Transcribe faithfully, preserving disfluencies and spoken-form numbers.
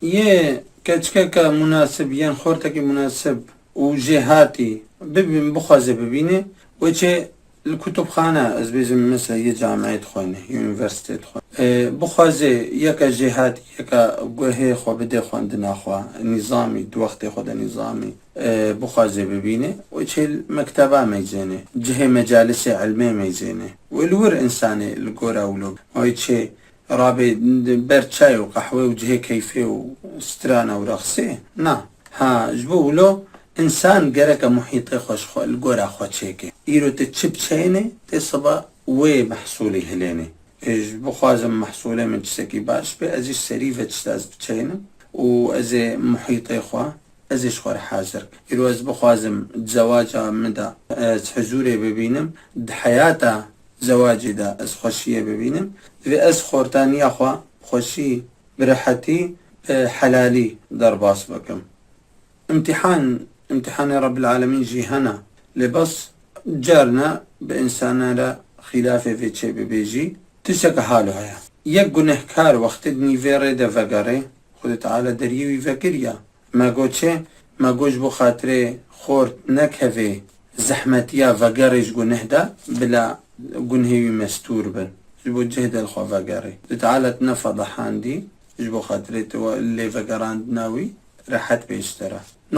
Yê keçikeke munasib yên xortekî munasib û jêhatî bibîn, bixwaze bibîne, wê çê li kutubxane, ez bêjim mesela yê camiyê dixwêne, yê unîversîtê dixwêne. E, bixwaze yeke jêhatî, yeke guhê xwe bide xwendina xwe, nîzamî, di wextê xwe de nîzamî, e, bixwaze bibîne, wê çê mekteba meyzêne, cihê mecalisê ilmê meyzêne. Wê li wir însanê li gora wilo, wê çê rabê ber çay û qehwe û cihê keyfê û strana û reqsê? Na. Ha, ji bo wilo însan gereke muhîtê xwe ji xwe, li gora xwe çêke. Îro tu çi biçeyne, tê siba wê mehsûlî hilêne. Ê, ji bixwazim mehsûlê min tiştekî baş be, ez jî serî ve tişta ez biçeynim û ez ê muhîtê xwe, ez ê ji xwe re hazir kim. Îro ez bixwazim di zewaca min de ez huzûrê bibînim, di heyata zewacê de ez xweşiyê bibînim, divê ez xortaniya xwe bi xweşî, bi rehetî, bi helalî derbas bikim. Îmtîhan, îmtîhanê Rebbil Alemîn jî hene, lê bes carna bi însanan re xîlafê vê çêbibe jî tişteke halo heye. Yek gunehkar wextê di nîvê rê de vegere, Xwedê Teala deriyê wî vekiriya. Me got çi? Me got ji bo xatirê xort nekevê zehmetiya vegerê ji guneh de, bila gunhê wî mestûr bin. Ji bo cih de li xwe vegerê. Xwedê Teala tu nefedehandî, ji bo xatirê tu lê vegerandina wî rehet bê ji te re.